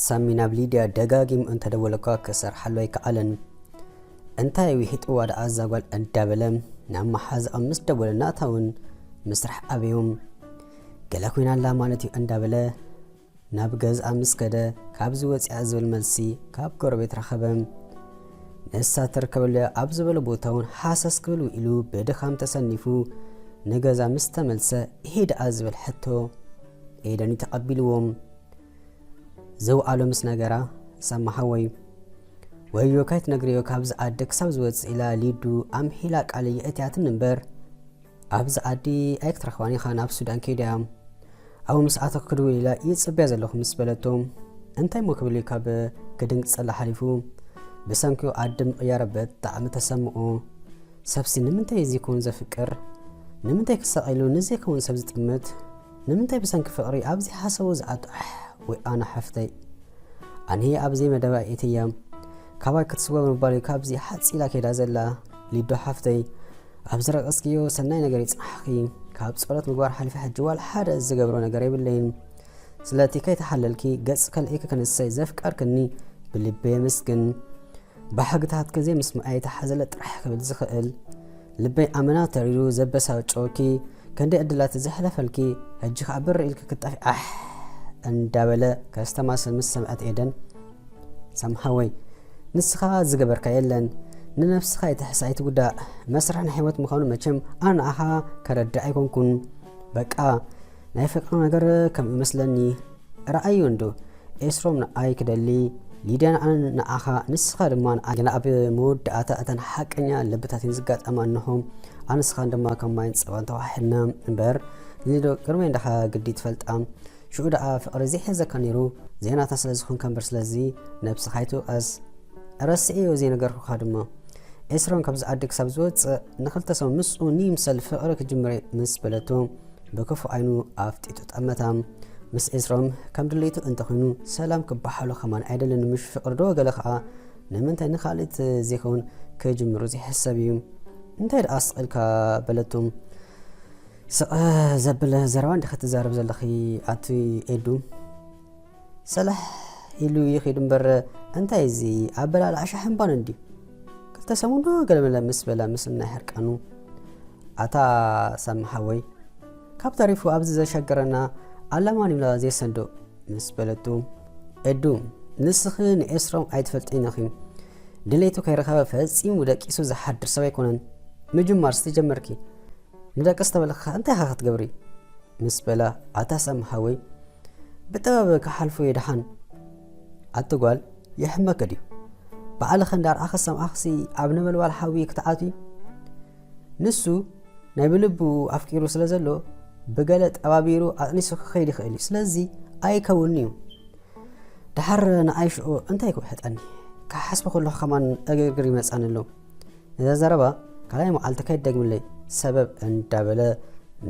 ሳሚ ናብ ሊድያ ደጋጊሙ እንተደወለ እኳ ክሰርሓሉ ኣይከኣለን። "እንታይ ውሒጥዋ ደኣ እዛ ጓል?" እንዳበለ ናብ መሓዛኣ ምስ ደወለ፣ ናታ እውን ምስራሕ ኣበዮም። "ገለ ኮይና ኣላ ማለት እዩ?" እንዳበለ ናብ ገዝኣ ምስ ከደ፣ "ካብዚ ወፂኣ" ዝብል መልሲ ካብ ጎረቤት ረኸበ። ንሳ ትርከበሉ ኣብ ዝበሎ ቦታ እውን ሃሰስ ክብል ውዒሉ ብድኻም ተሰኒፉ ንገዛ ምስ ተመልሰ፣ "ይሄ ደኣ?" ዝብል ሕቶ ኤደን እዩ ተቐቢልዎም። ዘውዓሎ ምስ ነገራ፣ "ሳማ ሓወይ፣ ወዮ ካይትነግርዮ ካብዚ ዓዲ ክሳብ ዝወፅእ" ኢላ ሊዱ ኣምሒላ ቃል የእትያትን እምበር፣ "ኣብዚ ዓዲ ኣይክትረኽባን ኢኻ፣ ናብ ሱዳን ከይዳ እያ። ኣብኡ ምስ ኣተኹ ክድውል ኢላ ይፅበያ ዘለኹ" ምስ በለቶ፣ "እንታይ እሞ ክብል እዩ?" ካብ ክድንግፀላ ሓሊፉ፣ ብሰንኪ ዓዲ ምቕያር ብጣዕሚ ተሰምኦ። ሰብሲ ንምንታይ እዩ ዘይከውን ዘፍቅር? ንምንታይ ክሳቐ ኢሉ ንዘይከውን ሰብ ዝጥምት? ንምንታይ ብሰንኪ ፍቕሪ ኣብ ዘይሓሰቦ ዝኣቱ? ኣሕ፣ ወይ ኣነ ሓፍተይ። ኣነ ኣብ ዘይመደባ እትያ። ካባይ ክትስወ ብምባል እዩ ካብዚ ሓፂላ ከይዳ ዘላ። ሊዶ ሓፍተይ፣ ኣብ ዝረቐስክዮ ሰናይ ነገር ይጽናሕኺ። ካብ ጸሎት ምግባር ሓሊፈ ሕጂ ዋላ ሓደ ዝገብሮ ነገር የብለይን። ስለቲ ከይተሓለልኪ ገጽ ከልኢኪ ክንሰይ ዘፍቀርክኒ ብልቢ የመስግን። ባህግታትኪ ዘይምስማዐይ ተሓዘለ ጥራሕ ክብል ዝኽእል። ልበይ ኣመና ተሪሩ ዘበሳጨወኪ፣ ክንደይ ዕድላት ዘሕለፈልኪ፣ ሕጂ ኸኣ ብር ኢልኪ ክትጠፍኢ ኣሕ እንዳበለ ከስተማስል ምስ ሰምዐት ኤደን፣ ሳሚ ሓወይ፣ ንስኻ ዝገበርካ የለን፣ ንነብስኻ ኣይትሕስ ኣይትጉዳእ። መስርሕ ናይ ህይወት ምዃኑ መቸም ኣነ ንዓኻ ከረድእ ኣይኮንኩን። በቃ፣ ናይ ፍቕሪ ነገር ከም ይመስለኒ። ረኣዮ እንዶ፣ ኤስሮም ንዓይ ክደሊ፣ ሊድያ ንዓን ንዓኻ፣ ንስኻ ድማ ንዓይ። ግና ኣብ መወዳእታ እተን ሓቀኛ ልብታት እየን ዝጋጠማ። እንሆ፣ ኣነ ንስኻን ድማ ከም ማይን ጸባን ተዋሓሒድና እምበር፣ ሊዶ ቅድመይ እንዳኻ ግዲ ትፈልጣ። ሽዑ ደኣ ፍቕሪ ዘይሕዘካ ነይሩ፣ ዘይናታ ስለ ዝኾንካ እምበር። ስለዚ ነብስኻ ኣይትውቐስ። ረስዐዮ ዘይነገርኩኻ ድማ። ኤስሮም ካብዚ ዓዲ ክሳብ ዝወጽእ ንኽልተ ሰሙን ምስኡ ንይምሰል ፍቕሪ ክጅምር እየ ምስ በለቶ፣ ብክፉእ ዓይኑ ኣፍጢጡ ጠመታ። ምስ ኤስሮም ከም ድሌቱ እንተኾይኑ ሰላም ክበሃሎ ከማን ኣይደልን። ምሽ ፍቕሪ ዶ ገለ ኸኣ ንምንታይ ንኻልእት ዘይከውን ክጅምሩ ዘይሕሰብ እዩ። እንታይ ደኣ ስቕ ኢልካ በለቶ። ስቕ ዘብል ዘረባ እንዲኺ ትዛረብ ዘለኺ ኣቲ ኤዱ? ሰላሕ ኢሉ ይኺድ እምበር፣ እንታይ እዚ ኣበላልዓ ሻሕን ባንን ድዩ? ክልተ ሰሙን ዶ ገለመለ ምስ በላ ምስናይ ሕርቃኑ፣ ኣታ ሳሚ ሓወይ፣ ካብ ተሪፉ ኣብዚ ዘሸገረና ኣላማን ይብላ ዘይሰንዶ ምስ በለቱ፣ ኤዱ፣ ንስኺ ንኤስሮም ኣይትፈልጥን ኢኺ። ድሌቱ ከይረኸበ ፈጺሙ ደቂሱ ዝሓድር ሰብ ኣይኮነን። ምጅማር እስቲ ጀመርኪ። ንደቂ ዝተበለኻ እንታይ ኢኻ ክትገብሪ? ምስ በላ፣ ኣታ ሳሚ ሓወይ፣ ብጥበብ ክሓልፎ እየ ደሓን። ኣቲ ጓል፣ ይሕመኪ ድዩ? ባዕልኺ እንዳርኣኺ ዝሰምዓኽሲ ኣብ ነበልባል ሓዊ ክትኣትዊ? ንሱ ናይ ብልቡ ኣፍቂሩ ስለ ዘሎ፣ ብገለ ጠባቢሩ ኣጥኒሱ ክኸይድ ይኽእል እዩ። ስለዚ ኣይከውንን'ዩ። ደሓር ንኣይ ሽዑ እንታይ ክውሕጠኒ? ክሓስቦ ከለኹ ከማን ዕግርግር ይመጻኒ ኣሎ። ነዛ ዘረባ ካልኣይ መዓልቲ ከይትደግምለይ፣ ሰበብ እንዳበለ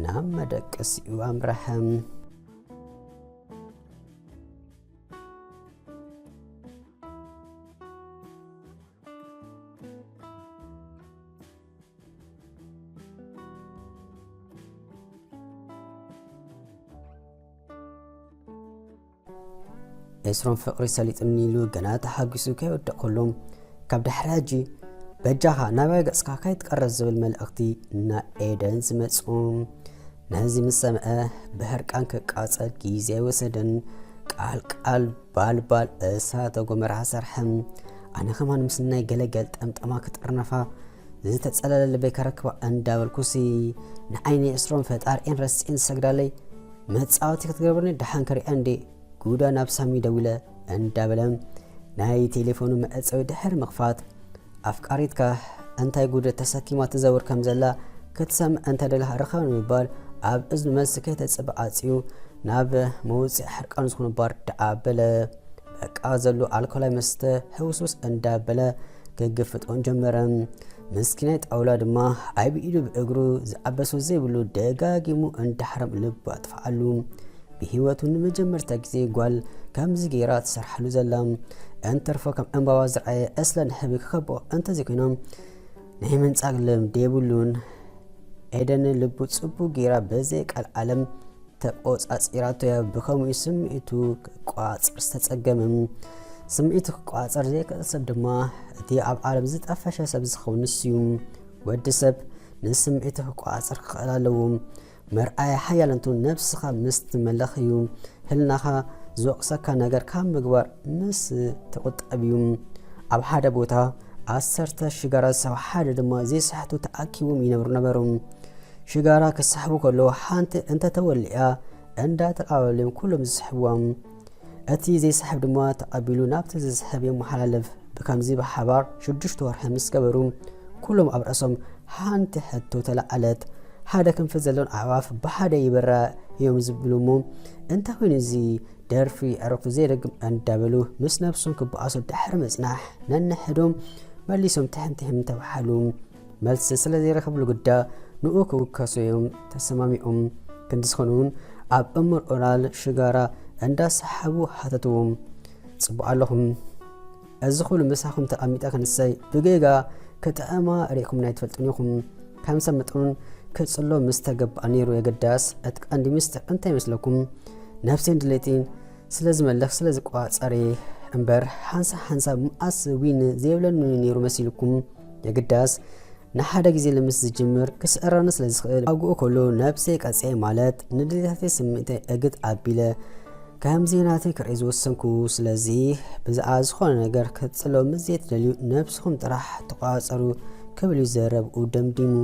ናብ መደቀሲኡ ኣምረሐ። ኤስሮም ፍቕሪ ሰሊጡኒ ኢሉ ገና ተሓጒሱ ከይወድቕ ከሎ፣ ካብ ድሕሪ ሕጂ በጃኻ ናባይ ገጽካ ከይትቀርብ ዝብል መልእኽቲ ናብ ኤደን ዝመጽኡ። ነዚ ምስ ሰምዐ ብሕርቃን ክቃጸል ግዜ ኣይወሰደን። ቃል ቃል ባልባል እሳተ ጎመራ ሰርሐ። ኣነ ከማን ምስ ናይ ገለገል ጠምጠማ ክጥርነፋ ዝተጸለለ ልበይ ከረክባ እንዳበልኩሲ፣ ንዓይኒ ኤስሮም ፈጣሪኤን ረሲኤን ዝሰግዳለይ መጻወቲ ክትገብርኒ ደሓን ክሪኣ እንዴ ጉዳ ናብ ሳሚ ደዊለ እንዳበለ ናይ ቴሌፎኑ መዕጸዊ ድሕሪ ምኽፋት፣ ኣፍቃሪትካ እንታይ ጉድ ተሰኪማ ትዘውር ከም ዘላ ክትሰምዕ እንተ ደሊኻ ርኸባ ንምባል ኣብ እዝኑ መልሲ ከይተጽበ ዓጽዩ ናብ መውጽኢ ሕርቃኑ ዝኾነ ባር ደኣ ኣበለ። በቃ ዘሎ ኣልኮላዊ መስተ ሕውስውስ እንዳበለ ክግፍጦን ጀመረ። ምስኪናይ ጣውላ ድማ ኣብ ኢዱ ብእግሩ ዝዓበሶ ዘይብሉ ደጋጊሙ እንዳሕረም ልቡ ኣጥፍኣሉ። ብህይወቱ ንመጀመርታ ግዜ ጓል ከምዚ ገይራ ትሰርሓሉ ዘላ። እንትርፎ ከም ዕምባባ ዝረኣየ ዕስለ ንሕቢ ክከብኦ እንተዘይኮይኖም ናይ ምንጻግ ልምዲ የብሉን። ኤደን ልቡ ጽቡቕ ጌራ በዘይ ቃል ዓለም ተቆጻጺራቶ እያ። ብኸምኡ ስምዒቱ ክቋጽር ዝተጸገመ። ስምዒቱ ክቋጽር ዘይክእል ሰብ ድማ እቲ ኣብ ዓለም ዝጠፈሸ ሰብ ዝኸውን ንሱ እዩ። ወዲ ሰብ ንስምዒቱ ክቋጽር ክኽእል ኣለዎ። መርኣያ ሓያል እንቱ ነብስኻ ምስ ትመለኽ እዩ። ህልናኻ ዝወቕሰካ ነገር ካብ ምግባር ምስ ትቑጠብ እዩ። ኣብ ሓደ ቦታ ዓሰርተ ሽጋራ ዝሰሓቡ ሓደ ድማ ዘይስሕቱ ተኣኪቦም ይነብሩ ነበሩ። ሽጋራ ክስሕቡ ከለዉ ሓንቲ እንተተወሊዓ እንዳተቃባበሉ እዮም ኩሎም ዝስሕብዋ። እቲ ዘይስሕብ ድማ ተቐቢሉ ናብቲ ዝስሕብ የመሓላልፍ። ብከምዚ ብሓባር ሽዱሽተ ወርሒ ምስ ገበሩ ኩሎም ኣብ ርእሶም ሓንቲ ሕቶ ተለዓለት። ሓደ ክንፊ ዘለዎም ኣዕዋፍ ብሓደ ይበራ እዮም ዝብሉ እሞ እንታይ ኮይኑ እዚ ደርፊ ዕረፍቱ ዘይደግም እንዳበሉ ምስ ነብሶም ክበኣሱ ድሕሪ ምጽናሕ ነንሕዶም መሊሶም ትሕም ትሕም ተባሃሉ። መልሲ ስለ ዘይረኸብሉ ግዳ ንኡ ክውከሱ እዮም ተሰማሚዖም። ክንዲ ዝኾኑ እውን ኣብ እምር ኦራል ሽጋራ እንዳሰሓቡ ሓተትዎም። ጽቡቕ ኣለኹም። እዚ ኩሉ ምሳኹም ተቐሚጠ ክንሰይ ብጌጋ ክጥዕማ ርኢኹም ኣይትፈልጡን ኢኹም። ከም ሰብ መጠኑን ክጽሎ ምስ ተገባእ ነይሩ። የግዳስ እቲ ቀንዲ ምስጢር እንታይ ይመስለኩም? ነፍሴን ድሌቴን ስለ ዝመልኽ ስለ ዝቋጸር እየ እምበር ሓንሳብ ሓንሳብ መኣስ ዊን ዘይብለኒ ነይሩ መሲልኩም። የግዳስ ንሓደ ግዜ ልምስ ዝጅምር ክስዕረኒ ስለ ዝኽእል ኣብኡ ከሎ ነብሰይ ቀጽየ ማለት ንድሌታተይ ስምዒተይ እግት ኣቢለ ከምዚ ናተይ ክርኢ ዝወሰንኩ። ስለዚ ብዛዕባ ዝኾነ ነገር ክትጽሎ ምስ ዘይትደልዩ ነብስኹም ጥራሕ ተቋጸሩ ክብል እዩ ዘረብኡ ደምዲሙ።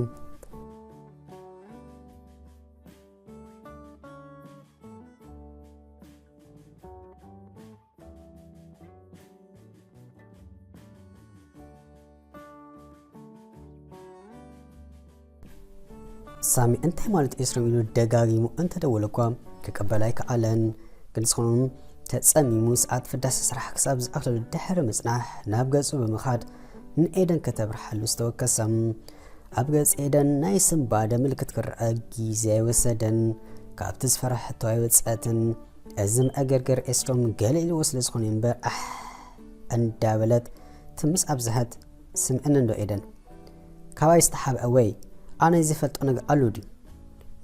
ሳሚ እንታይ ማለት ኤስሮም ኢሉ ደጋጊሙ እንተደወለኳ ክቅበል ኣይከኣለን። ግን ዝኾኑ ተጸሚሙ ሰዓት ፍዳስ ስራሕ ክሳብ ዝኣክለሉ ድሕሪ ምጽናሕ ናብ ገጹ ብምኻድ ንኤደን ከተብርሓሉ ዝተወከሰ። ኣብ ገጽ ኤደን ናይ ስንባደ ምልክት ክረኣ ግዜ ኣይወሰደን። ካብቲ ዝፈራሕቶ ኣይወጸትን። እዚ መዕገርገር ኤስሮም ገለ ኢልዎ ስለ ዝኾነ እምበር ኣሕ እንዳበለት ትምስ ኣብዝሐት። ስምዕኒ እንዶ ኤደን ካባይ ዝተሓብአ ወይ ኣነ ዝፈልጦ ነገር ኣሎ ድዩ?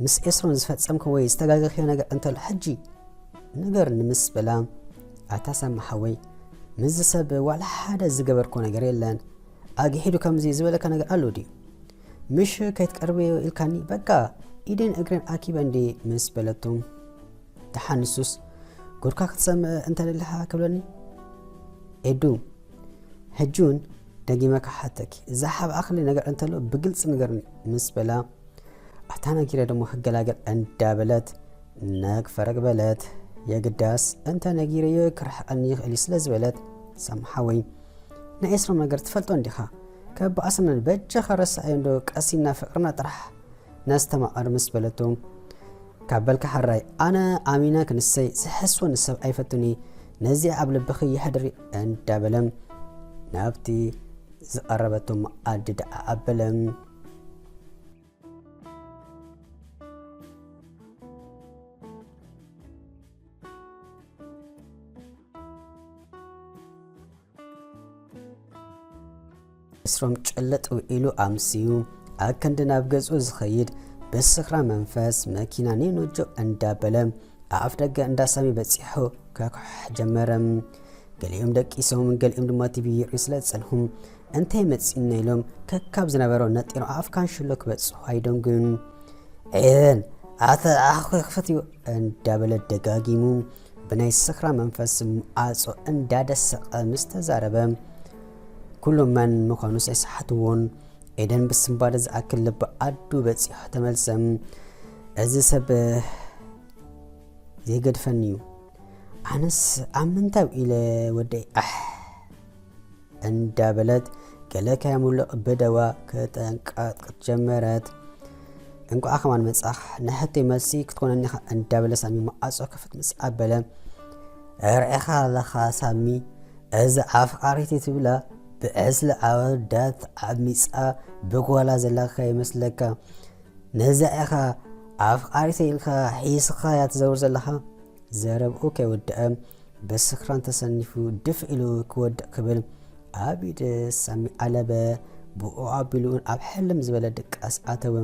ምስ ኤስሮም ዝፈጸምክዎ ወይ ዝተጋገኽዮ ነገር እንተሎ ሕጂ ንገርኒ ምስ በላ ኣታ ሳሚ ሓወይ ምስዚ ሰብ ዋላ ሓደ ዝገበርክዎ ነገር የለን። ኣግሒዱ ከምዚ ዝበለካ ነገር ኣሎ ድዩ? ምሽ ከይትቀርብዮ ኢልካኒ በቃ ኢደን እግረን ኣኪበ እንዲ ምስ በለቶ ደሓን ንሱስ ጉድካ ክትሰምዕ እንተደሊኻ ክብለኒ ኤዱ ሕጂ እውን ደጊመ ክሓተኪ ዝሓብኣኽሊ ነገር እንተሎ ብግልፂ ንገርኒ ምስ በላ ኣታ ነጊረ ደሞ ክገላገል እንዳበለት ነግ ፈረግ በለት። የግዳስ እንተ ነጊረዮ ክርሕቐኒ ይኽእል እዩ ስለ ዝበለት ሳሚ ሓወይ ናይ ኤስሮም ነገር ትፈልጦ እንዲኻ ከበኣስነን በጃኻ ረስዓዮ እንዶ ቀሲና ፍቅርና ጥራሕ ነስተማቐር ምስ በለቶ ካብ በልካ ሕራይ ኣነ ኣሚነ ክንሰይ ዝሕስወኒ ሰብ ኣይፈቱኒ ነዚኣ ኣብ ልብኺ የሕድሪ እንዳበለ ናብቲ ዝቐረበቶ መኣዲ ደኣ ኣበለ። ኤስሮም ጭልጥ ውዒሉ ኣምስዩ ኣክንዲ ናብ ገዝኡ ዝኸይድ ብስኽራ መንፈስ መኪና ኔኖጆ እንዳበለ ኣፍ ደገ እንዳ ሳሚ በጺሑ ከኩሕሕ ጀመረ። ገሊኦም ደቂሶም ገሊኦም ድማ ቲቪ ይርእዩ ስለ ዝጸንሑ እንታይ መጺእና ኢሎም ከካብ ዝነበሮ ነጢሮም ኣፍ ካንሽሎ ክበጽሑ ኣይደንጉን። ኤደን ኣተ ኣኽኺ ክፈትዩ እንዳበለ ደጋጊሙ ብናይ ስኽራ መንፈስ ማዕጾ እንዳደሰቐ ምስ ተዛረበ ኩሉ መን ምዃኑ ኣይሰሓትዎን። ኤደን ብስንባደ ዝኣክል ልቢ ኣዱ በጺሑ ተመልሰ። እዚ ሰብ ዘይገድፈኒ እዩ። ኣነስ ኣብ ምንታይ ኢለ ወደይ ኣሕ እንዳበለት ገለ ከየምልቕ ብደዋ ክጠንቃጥቅት ጀመረት። እንቋዕ ከማን መጻኽ ንሕቶይ መልሲ ክትኮነኒ ኢኻ እንዳበለ ሳሚ መዓጾ ክፍት ምስ ኣበለ ርዒኻ ኣለኻ ሳሚ እዛ ኣፍቃሪቲ ትብላ ብዕስለ ኣወዳት ዓሚጻ ብጓላ ዘለካ ይመስለካ ነዛ ኢኻ ኣፍቃሪተ ኢልካ ሒስኻያ ትዘውር ዘለኻ። ዘረብኡ ከይወደአ ብስኽራን ተሰኒፉ ድፍ ኢሉ ክወድቕ ክብል ኣብ ኢድ ሳሚ ኣለበ። ብኡ ኣቢሉ ኣብ ሕልም ዝበለ ድቃስ ኣተወ።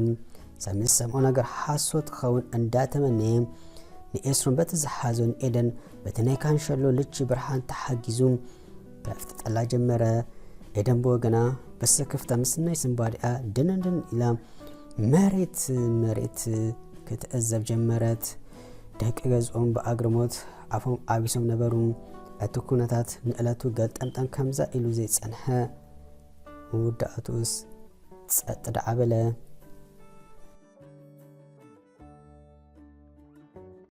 ሳሚ ዝሰምዖ ነገር ሓሶት ክኸውን እንዳተመነየ ንኤስሮን በቲ ዝሓዞ ንኤደን በቲ ናይ ካንሸሎ ልቺ ብርሃን ተሓጊዙ ከፍጥጠላ ጀመረ። ኤደን ብወገና ብስክፍታ ምስ ናይ ስንባዲኣ ድንድን ኢላ መሬት መሬት ክትዕዘብ ጀመረት። ደቂ ገዝኦም ብኣግርሞት ኣፎም ዓቢሶም ነበሩ። እቲ ኩነታት ንዕለቱ ገልጠምጠም ከምዛ ኢሉ ዘይጸንሐ መወዳእትኡስ ጸጥ ደዓ በለ።